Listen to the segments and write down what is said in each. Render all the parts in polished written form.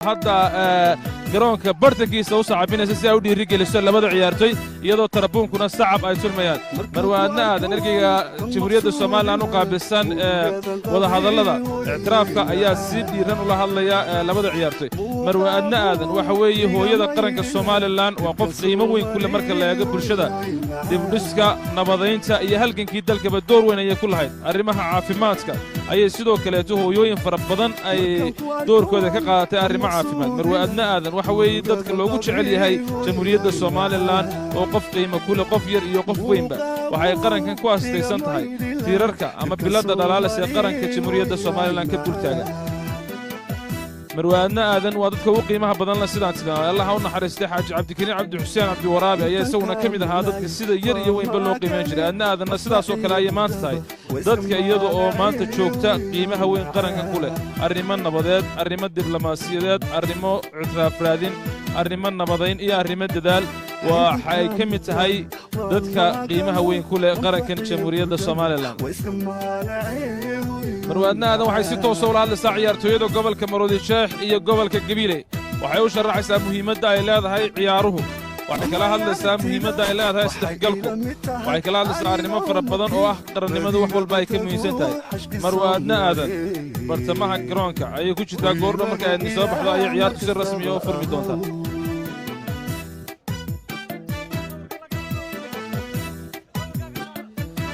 Hadda garoonka bartankiisa u sacabinaysa si ay u dhiirigeliso labada ciyaartoy, iyadoo tarabuunkuna sacab ay tulmayaan. Marwe Aadna Aadan, ergeyga Jamhuuriyadda Somalilan u qaabilsan wadahadallada ictiraafka, ayaa si dhiiran ula hadlaya labada ciyaartoy. Marwe Aadna Aadan waxa weeye hooyada qaranka Somalilan, waa qof qiimo weyn ku leh marka la eego bulshada. Dibdhiska, nabadaynta iyo halgankii dalkaba door weyn ayay ku lahayd. Arrimaha caafimaadka ayay sidoo kaleeto hooyooyin fara badan ay doorkooda ka qaadatay arrimo caafimaad. Marwe Aadna Aadan waxa weeye dadka loogu jecel yahay Jamhuuriyadda Somalilan, oo qof qiimo ku leh qof yar iyo qof weynba. Waxay qarankan ku astaysan tahay tiirarka ama biladda dhalaalis ee qaranka Jamhuuriyadda Somalilan ka dultaagan. Marwe Aadna Aadan waa dadka ugu qiimaha badan la sidaan tilmaamay. Allah ha u naxariistay, Xaaji Cabdikariin Cabdi Xuseen Cabdiwaraabi ayaa isaguna ka mid ahaa dadka sida yar iyo weynba loo qiimayn jiray. Aadna Aadanna sidaasoo kale ayay maanta tahay dadka, iyada oo maanta joogta qiimaha weyn qarankan ku leh arrimo nabadeed, arrimo diblomaasiyadeed, arrimo ictiraaf raadin, arrimo nabadayn iyo arrimo dadaal. Waxay ka mid tahay dadka qiimaha weyn ku leh qarankan Jamhuuriyadda Somalilan. Marwe Aadna Aadan waxay si toosa ula hadlaysaa ciyaartooyada gobolka Maroodi Jeex iyo gobolka Gabiile. Waxay u sharaxaysaa muhiimadda ay leedahay ciyaaruhu, waxay kala hadlaysaa muhiimadda ay leedahay isdhexgalku, waxay kala hadlaysaa arrimo fara badan oo ah qarannimadu wax walba ay ka muhiimsan tahay. Marwe Aadna Aadan bartamaha garoonka ayay ku jirtaa. Goordho marka aadni soo baxdo ayay ciyaartu si rasmiya u furmi doontaa.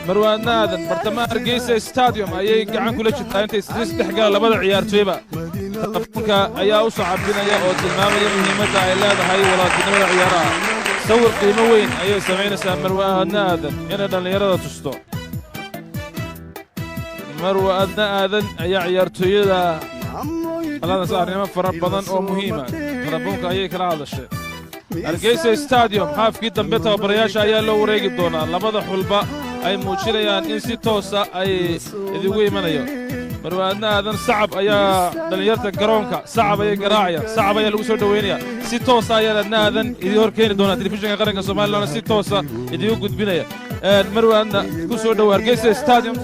Marwe Aadna Aadan bartamaha Hargeysa Stadium ayay gacan kula jirtaa intay isdhex gala labada ciyaartooyba. Telefoonka ayaa u sacabinaya oo tilmaamaya muhiimadda ay leedahay walaaltinimada ciyaaraha. Sawir qiimo weyn ayay samaynaysaa Marwe Aadna Aadan inay dhallinyarada tusto. Marwe Aadna Aadan ayaa ciyaartooyada qaladaas arrimo fara badan oo muhiima telefoonka ayay kala hadashay. Hargeysa Stadium haafkii dambe tababarayaasha ayaa loo wareegi doonaa. Labada xulba ay muujinayaan in si toosa ay idigu imanayo. Marwe Aadna Aadan sacab ayaa dhallinyarta garoonka sacab ayay garaacayaan, sacab ayaa lagu soo dhoweynaya. Si toosa ayaa Aadna Aadan idin hor keeni doonaa telefishinka qaranka Somalilan, si toosa idigu gudbinaya. Marwe Aadna, ku soo dhowo Hargeysa Stadium.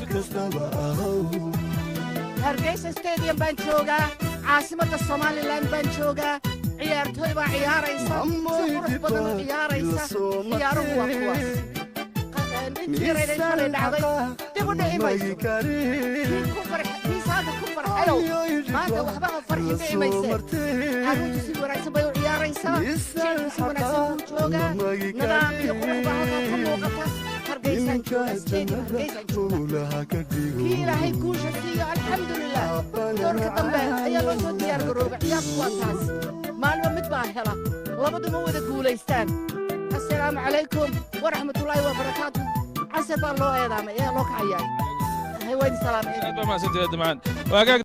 Hargeysa Stadium baan joogaa, caasimadda Somalilan baan joogaa. Ciyaartooy baa ciyaaraysa, si qurux badan u ciyaaraysa. Ciyaaruhu waa kuwaas. Intii yarayday shalay dhacday dib u dhici mayso. Kii saaka ku farxayow, maanta waxba ha farxi, dhici mayse. Carruurtu si wanaagsan bay u ciyaaraysaa, jiilku si wanaagsan buu joogaa, nidaam iyo qurux baa halkaa ka muuqata. Hargeysaan joogaa, stadium Hargeysaan joogaa. Kii Ilaahay guusha siiyo, alxamdulilah. Doorka dambe ayaa loo soo diyaar garooba. Ciyaartu waa taas, maalmo mid baa hela, labaduma wada guulaystaan. Assalaamu calaykum waraxmatullaahi wabarakaatu. Casar baa loo eedaamay ee loo kacayaa. Hay, waa idin salaamay. Aad baa mahadsantahay, dabcan waagaag.